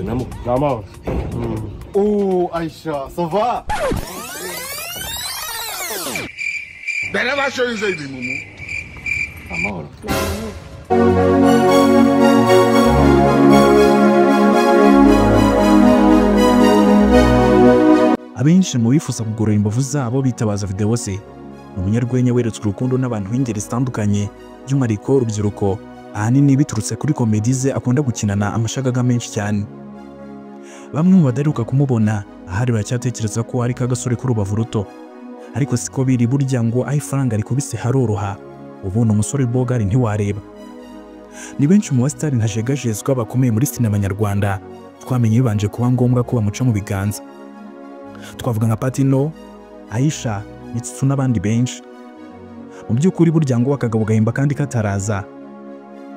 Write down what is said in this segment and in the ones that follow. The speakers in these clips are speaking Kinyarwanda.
Namo. Namo. Oh, Aïcha, ça va? They never show you say the mumu. Amahoro. Abenshi mu bifuza kugorora imbavu zabo bitabaza video ze. Ni umunyarwenya weretswe urukundo n'abantu b'ingeri zitandukanye, by'umwihariko urubyiruko, ahanini biturutse kuri komedi ze akunda gukinana amashagaga menshi cyane. Bamwe mu badaheruka kumubona ahari baracyatekereza ko ari kagasore k'urubavu ruto, ariko siko biri. Burya ngo aho ifaranga rikubise haroroha, ubu ni umusore bogari ntiwareba. Ni benshi mu basitari ntajegajezwa bakomeye muri sinema nyarwanda twamenye bibanje kuba ngombwa ko bamuca mu biganza. Twavuga nka Patino, Aisha, Mitsutsu n'abandi benshi. Mu by'ukuri burya ngo akagabo gahimba kandi kataraza.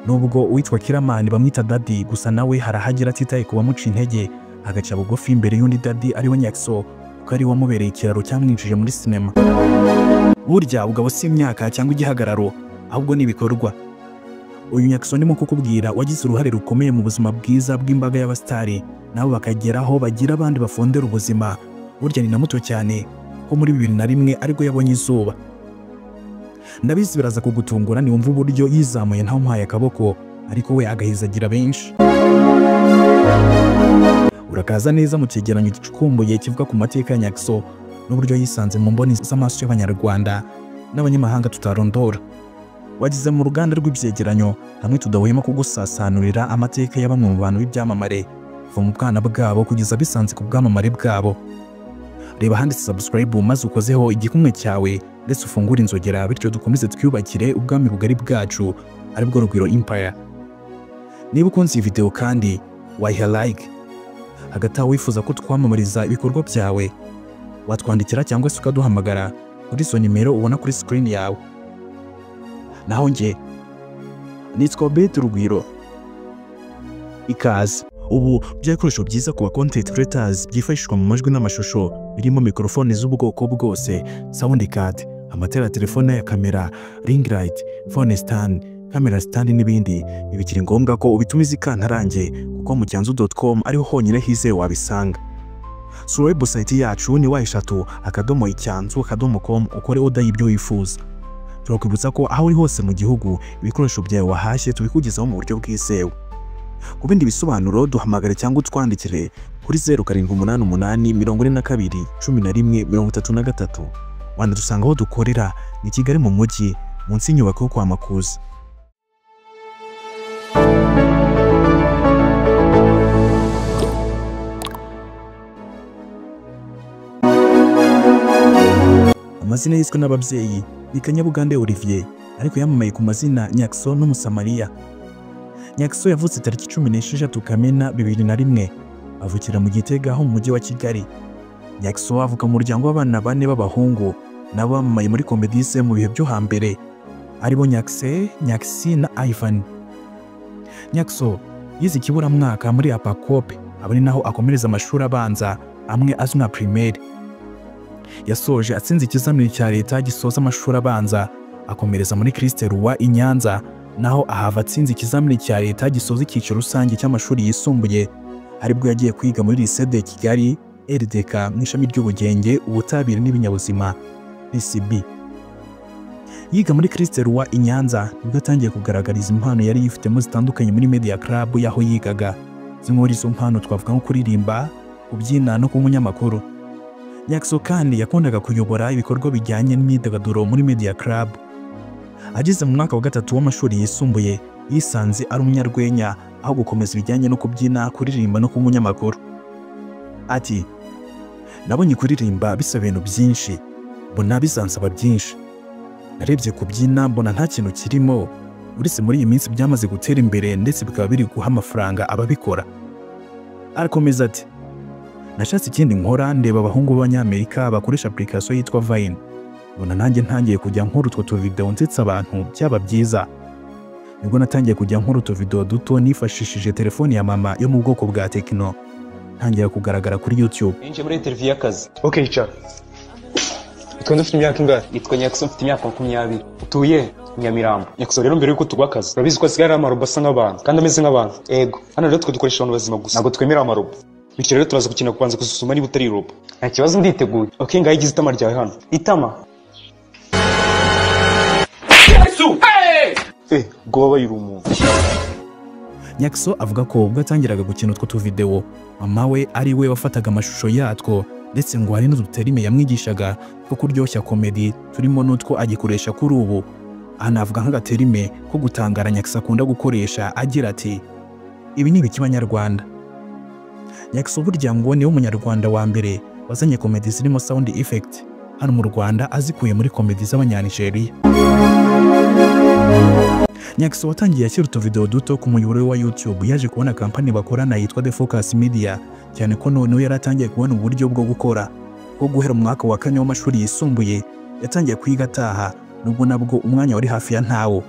Nubwo uwitwa Kiramani bamwita Daddy, gusa nawe harahagera atitaye ku bamuca intege, agaca bugufi imbere y'undi Daddy ariwe Nyaxo, kuko ari wamubereye ikiraro cyamwinjije muri sinema. Burya ubugabo si imyaka cyangwa igihagararo, ahubwo ni ibikorwa. Uyu Nyaxo ndimo kukubwira wagize uruhare rukomeye mu buzima bwiza bw'imbaga y'abasitari, nabo bakageraho bagira abandi bafondera ubuzima. Burya ni na muto cyane, ko muri 2001 aribwo yabonye izuba. Ndabizi biraza kugutungura niwumva uburyo yizamuye ntawe umuhaye akaboko, ariko we agahizagira benshi. Urakaza neza mu cyegeranyo gicukumbuye kivuga ku mateka ya Nyaxo n'uburyo yisanze mu mboni z'amaso y'Abanyarwanda n'abanyamahanga tutarondora. Wagize mu ruganda rw'ibyegeranyo hamwe tudahwema kugusasanurira amateka ya bamwe mu bantu b'ibyamamare kuva mu bwana bwabo kugeza bisanze ku bwamamare bwabo. Reba handitse subscribe maze ukozeho igikumwe cyawe ndetse ufungure inzogera, bityo dukomeze twiyubakire ubwami bugari bwacu aribwo Rugwiro Empire. Niba ukunze iyi video kandi wayiha like. Hagati aho wifuza ko twamamariza ibikorwa byawe, watwandikira cyangwa se ukaduhamagara kuri izo nimero ubona kuri screen yawe. Naho njye nitwa Obed Rugwiro. Ikaze. Ubu by'ibikoresho byiza ku ba content creators byifashishwa mu majwi n'amashusho, birimo mikorofone z'ubwoko bwose, sound card, amatara ya telefone ya kamera, ring light, phone stand, camera stand n'ibindi. Ntibikiri ngombwa ko ubitumiza ikantarange, kuko mu cyanzu.com ariho honyine hizewe wabisanga. Sura website yacu ni w.icyanzu.com ukore order y'ibyo wifuza. Turakwibutsa ko aho uri hose mu gihugu ibikoresho byawe wahashye tubikugezaho mu buryo bwizewe. Ku bindi bisobanuro duhamagare cyangwa utwandikire kuri 0788 42 11 33. Wanadusanga aho dukorera ni Kigali mu mujyi, munsi y'inyubako yo kwa Makuza. Amazina yiswe n'ababyeyi ni Kanyabugande Olivier, ariko yamamaye ku mazina Nyaxo n'Umusamariya. Nyaxo yavutse tariki 16 Kamena 2001, avukira mu Gitega ho mu mujyi wa Kigali. Nyaxo avuka mu muryango w'abana bane b'abahungu nabo bamamaye muri komedi ze mu bihe byo hambere, aribo Nyaxe, Nyaxi na Ivan. Nyaxo yize ikiburamwaka muri Apacope, aba ni naho akomereza amashuri abanza amwe azwi nka primaire. Yasoje atsinze ikizamini cya leta gisoza amashuri abanza, akomereza muri Christ Roi i Nyanza, naho ahava atsinze ikizamini cya leta gisoza icyiciro rusange cy'amashuri yisumbuye, aribwo yagiye kwiga muri Lycée de Kigali RDK mu ishami ry'ubugenge, ubutabire n'ibinyabuzima PCB. Yiga muri Christ Roi i Nyanza nibwo atangiye kugaragariza impano yari yifitemo zitandukanye muri Media Club y'aho yigaga. Zimwe muri izo mpano twavuga nko kuririmba, kubyina no kuba umunyamakuru. Nyaxo kandi yakundaga kuyobora ibikorwa bijyanye n'imyidagaduro muri Media Club. Ageze mu mwaka wa 3 w'amashuri yisumbuye, yisanze ari umunyarwenya aho gukomeza ibijyanye no kubyina, kuririmba no kuba umunyamakuru. Ati: "Nabonye kuririmba bisaba ibintu byinshi, mbona bizansaba byinshi. Narebye kubyina mbona nta kintu kirimo, uretse muri iyi minsi byamaze gutera imbere ndetse bikaba biri guha amafaranga ababikora." Arakomeza ati: "Nashatse ikindi nkora, ndeba abahungu b'Abanyamerika bakoresha application yitwa Vine. Mbona nanjye ntangiye kujya nkora utwo tuvideo nsetsa abantu byaba byiza. Nibwo natangiye kujya nkora utuvideo duto nifashishije telefoni ya mama yo mu bwoko bwa Tecno. Ntangira kugaragara kuri YouTube." Ninjiye muri interview y'akazi. Okay, icara. Witwa nde, ufite imyaka ingahe? Nitwa Nyaxo, mfite imyaka 20. Utuye? Nyamirambo. Nyakuso rero mbere yuko tugwa akazi, urabizi ko asigaye ari amarobo asa nk'abantu kandi ameze nk'abantu. Ego, hano rero twe dukoresha abantu bazima gusa, ntabwo twemera amarobo. Bityo rero turaza gukina kubanza gusuzuma niba utari robo. Nta kibazo, nditeguye. Okay, ngaho igize itama ryawe hano. Itama. Yesu! Hey! Ubwo wabaye uri umuntu. Nyaxo avuga ko ubwo atangiraga gukina utwo tuvideo, mama we ari we wafataga amashusho yatwo, ndetse ngo hari n'uduterime yamwigishaga two kuryoshya komedi turimo n'utwo agikoresha kuri ubu. Aha navuga nk'agaterime ko gutangara Nyaxo akunda gukoresha agira ati ibi ni ibiki Banyarwanda. Nyaxo burya ngo niwe munyarwanda wa mbere wazanye komedi zirimo sound effect hano mu Rwanda, azikuye muri komedi z'Abanyanigeria. Nyaxo watangiye ashyira utuvideo duto ku muyoboro wa YouTube, yaje kubona kampani bakorana yitwa The Focus Media, cyane ko noneho yari atangiye kubona uburyo bwo gukora. Bwo guhera mu mwaka wa 4 w'amashuri yisumbuye yatangiye kwiga ataha, nubwo nabwo umwanya wari hafi ya ntawo.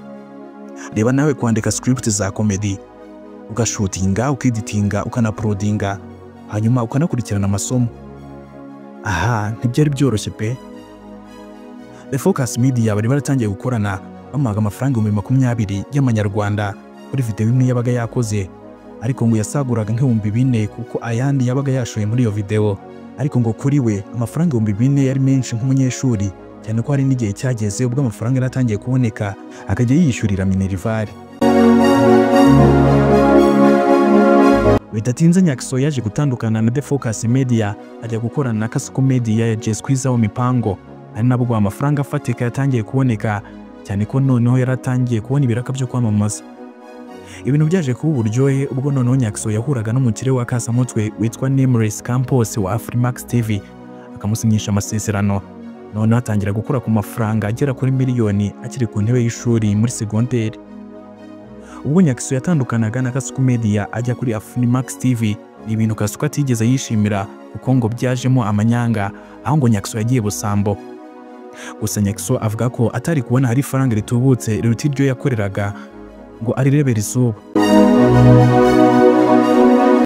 Reba nawe kwandika script za comedy, ugashutinga, ukiditinga, ukanaprodinga, hanyuma ukanakurikirana amasomo. Aha ntibyari byoroshye pe. The Focus Media bari baratangiye gukorana, bamuhaga amafaranga 20,000 y'amanyarwanda kuri video imwe yabaga yakoze, ariko ngo yasaguraga nk'ibihumbi 4 kuko ayandi yabaga yashoye muri iyo video. Ariko ngo kuri we amafaranga 4,000 yari menshi nk'umunyeshuri, cyane ko hari n'igihe cyageze ubwo amafaranga yaratangiye kuboneka akajya yiyishyurira minerivare. Bidatinze Nyaxo yaje gutandukana na The Focus Media ajya gukorana na Kasuku Media ya Jesquiza wa Mipango, ari nabwo amafaranga afatika yatangiye kuboneka, cyane ko noneho yaratangiye kubona ibiraka byo kwamamaza. Ibintu byaje kuba uburyohe ubwo noneho Nyaxo yahuraga n'umukire wa Kasamutwe witwa Nameless Campos wa Afrimax TV, akamusinyisha amasezerano. Noneho atangira gukora ku mafaranga agera kuri miliyoni akiri ku ntebe y'ishuri muri segonderi. Ubwo Nyaxo yatandukanaga na Kasuku Media ajya kuri Afrimax TV, ni ibintu Kasuku atigeze yishimira kuko ngo byajemo amanyanga, aho ngo Nyaxo yagiye busambo. Gusa Nyaxo avuga ko atari kubona hari ifaranga ritubutse riruta iryo yakoreraga ngo arirebere izuba.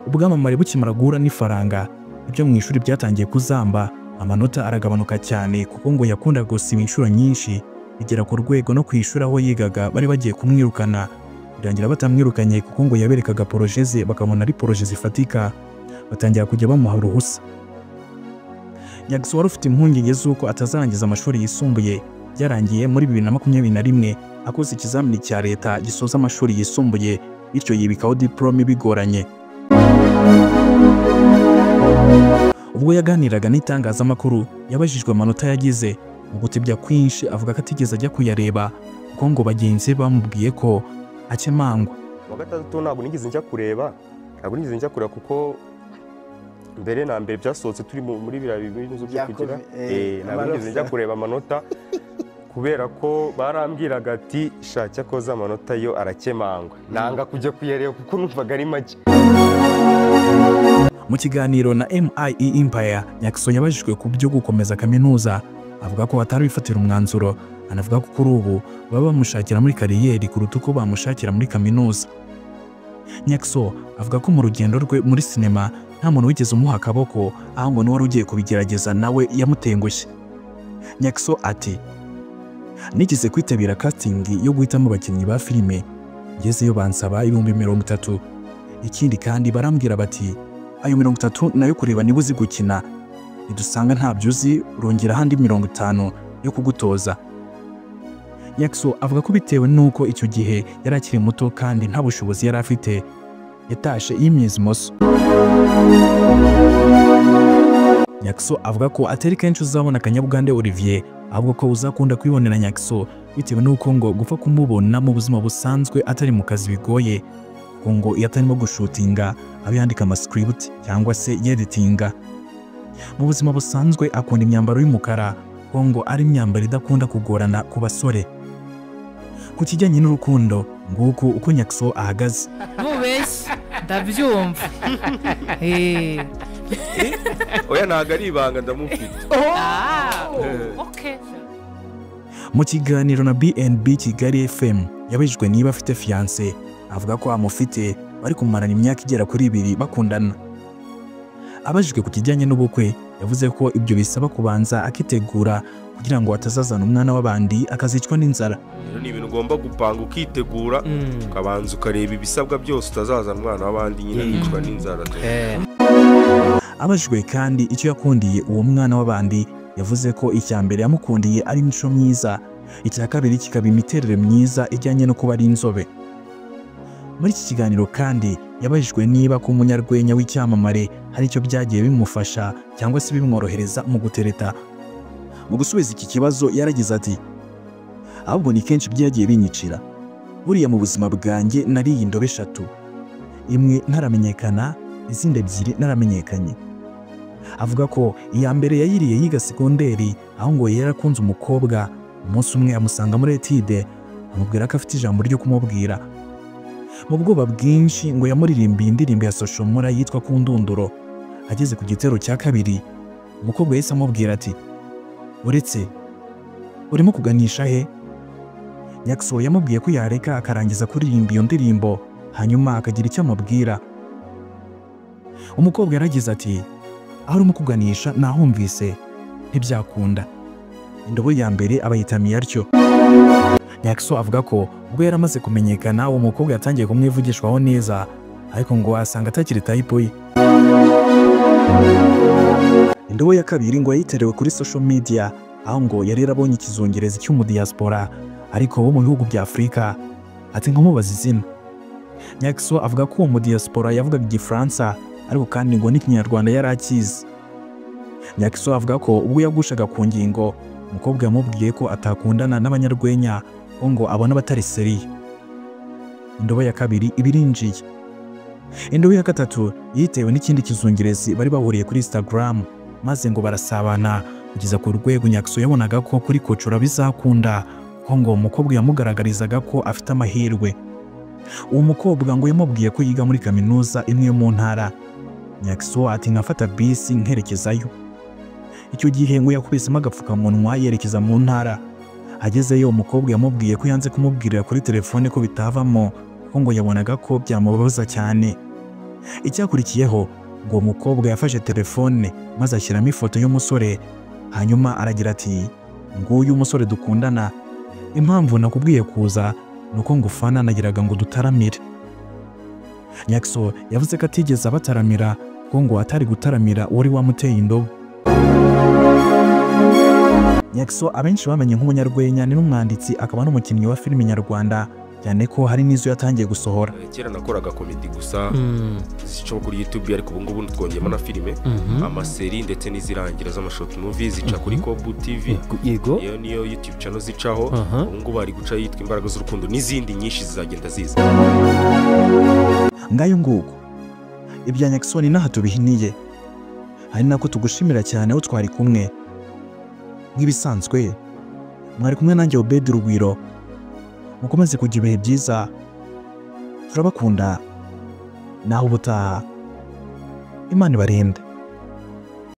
Ubwamamare bukimara guhura n'ifaranga, ibyo mu ishuri byatangiye kuzamba, amanota aragabanuka cyane kuko ngo yakundaga gusiba inshuro nyinshi, bigera ku rwego no kwishura aho yigaga bari bagiye kumwirukana. Birangira batamwirukanye kuko ngo yaberekaga poroje ze bakabona ari poroje zifatika, batangira kujya bamuha uruhusa. Nyaxo wari ufite impungenge z'uko atazarangiza amashuri yisumbuye, byarangiye muri 2021 akoze ikizamini cya leta gisoza amashuri yisumbuye, bityo yibikaho diplome bigoranye. Ubwo yaganiraga n'itangazamakuru yabajijwe amanota yagize, mu gutebya kwinshi avuga ko atigeze ajya kuyareba kuko ngo bagenzi bamubwiye ko akemangwa. Wa gatandatu ntabwo nigeze njya kureba, kuko mbere na mbere byasohotse turi muri biriya bintu byo kugira, ntabwo nigeze njya kureba amanota kubera ko barambwiraga ati shaka koza amanota yo arakemangwa, nanga kujya kuyareba kuko numvaga ari make. Mu kiganiro na MIE Empire, Nyaxo yabajijwe ku byo gukomeza kaminuza, avuga ko atari bifatira umwanzuro, anavuga ko kuri ubu baba bamushakira muri kariyeri kuruta uko bamushakira muri kaminuza. Nyaxo avuga ko mu rugendo rwe muri sinema nta muntu wigeze umuha akaboko, aho ngo n'uwari ugiye kubigerageza nawe yamutengushye. Nyaxo ati nigeze kwitabira casting yo guhitamo abakinnyi ba filime, ngezeyo bansaba 30,000. Ikindi kandi barambwira bati ayo 30 nayo kureba niba uzi gukina, nidusanga ntabyo uzi urongera ahandi 50 yo kugutoza. Nyaxo avuga ko bitewe nuko icyo gihe yari akiri muto kandi nta bushobozi yari afite, yatashe yimyiza imoso. Nyaxo avuga ko atari kenshi uzabona Kanyabugande Olivier, ahubwo ko uzakunda kwibonera Nyaxo bitewe nuko ngo gupfa kumubona mu buzima busanzwe atari mu kazi bigoye, kuko ngo iyo atarimo gushutinga aba yandika amascript cyangwa se yeditinga. Mu buzima busanzwe akunda imyambaro y'umukara, kuko ngo ari imyambaro idakunda kugorana ku basore. Ku kijyanye n'urukundo, nguko uko Nyaxo ahagaze. Mubeshye ndabyumva. Oya ntago ari ibanga ndamufite. Okay. Mu kiganiro na BNB Kigali FM yabajijwe niba afite fiancé, avuga ko amufite bari kumarana imyaka igera kuri 2 bakundana. Abajijwe ku kijyanye n'ubukwe, Yavuze ko ibyo bisaba kubanza akitegura kugira ngo atazazana umwana w'abandi akazicwa n'inzara. Rero ni ibintu ugomba gupanga ukitegura, ukabanza ukareba ibisabwa byose, utazazana umwana w'abandi nyine akicwa n'inzara. Abajijwe kandi icyo yakundiye uwo mwana w'abandi, yavuze ko icya mbere yamukundiye ari imico myiza, icya kabiri kikaba imiterere myiza ijyanye no kuba ari inzobe. Muri iki kiganiro kandi yabajijwe niba ku munyarwenya w'icyamamare hari icyo byagiye bimufasha cyangwa se bimworohereza mu gutereta. Mu gusubiza iki kibazo yaragize ati: "Ahubwo ni kenshi byagiye binyicira. Buriya mu buzima bwanjye nariye indobo 3, imwe ntaramenyekana, izindi 2 naramenyekanye." Avuga ko iya mbere yayiriye yiga segonderi, aho ngo yarakunze umukobwa, umunsi umwe amusanga muri etide amubwira ko afite ijambo ryo kumubwira. Mu bwoba bwinshi ngo yamuririmbiye indirimbo ya Soshomura yitwa Ku Ndunduro. Ageze ku gitero cya kabiri, umukobwa yahise amubwira ati: "Uretse urimo kuganisha he?" Nyaxo yamubwiye ko yareka akarangiza kuririmba iyo ndirimbo hanyuma akagira icyo amubwira. Umukobwa yaragize ati: "Aho urimo kuganisha nahumvise ntibyakunda." Indobo ya mbere abayitamiye atyo. Nyaxo avuga ko ubwo yaramaze kumenyekana uwo mukobwa yatangiye kumwivugishwaho neza, ariko ngo asanga atakiri type ye. Indobo ya kabiri ngo yayiterewe kuri social media, aho ngo yari yarabonye ikizungerezi cy'umudiaspora ariko wo mu bihugu bya Afurika, ati nkamubaza izina. Nyaxo avuga ko uwo mudiaspora yavugaga Igifaransa ariko kandi ngo n'Ikinyarwanda yari akizi. Nyaxo avuga ko ubwo yagushaga ku ngingo, umukobwa yamubwiye ko atakundana n'abanyarwenya ngo abona batari seriye. Indobo ya kabiri ibirinjiye. Indobo ya gatatu yitewe n'ikindi kizungerezi bari bahuriye kuri Instagram, maze ngo barasabana kugeza ku rwego Nyaxo yabonaga ko kuri kocora bizakunda, kuko ngo umukobwa yamugaragarizaga ko afite amahirwe. Uwo mukobwa ngo yamubwiye ko yiga muri kaminuza imwe yo mu ntara. Nyaxo ati nkafata bisi nkerekezayo. Icyo gihe ngo yakubisemo agapfukamunwa yerekeza mu ntara. Agezeyo umukobwa yamubwiye ko yanze kumubwirira kuri telefone ko bitavamo, kuko ngo yabonaga ko byamubabaza cyane. Icyakurikiyeho ngo umukobwa yafashe telefone maze ashyiramo ifoto y'umusore, hanyuma aragira ati: "Nguyu umusore dukundana, impamvu nakubwiye kuza nuko ngufana nagiraga ngo dutaramire." Nyaxo yavuze ko atigeze abataramira kuko ngo atari gutaramira wari wamuteye indobo. Nyaxo abenshi bamenye nk'umunyarwenya, ni n'umwanditsi akaba n'umukinnyi wa filime nyarwanda, cyane ko hari n'izo yatangiye gusohora. Kera nakoraga komedi gusa zica kuri YouTube, ariko ubu ngubu twongeyemo na filime, amaseri ndetse n'izirangira z'amashort movie zica kuri Kobu TV. Yego, iyo niyo YouTube channel zicaho. Ubu ngubu hari guca yitwa Imbaraga z'Urukundo n'izindi nyinshi zizagenda ziza. Ngayo nguko ibya Nyaxo ni naha tubihiniye, ari nako tugushimira cyane aho twari kumwe. Nk'ibisanzwe mwari kumwe nanjye Obed Rugwiro. Mukomeze kugira ibihe byiza, turabakunda, naho ubutaha Imana ibarinde.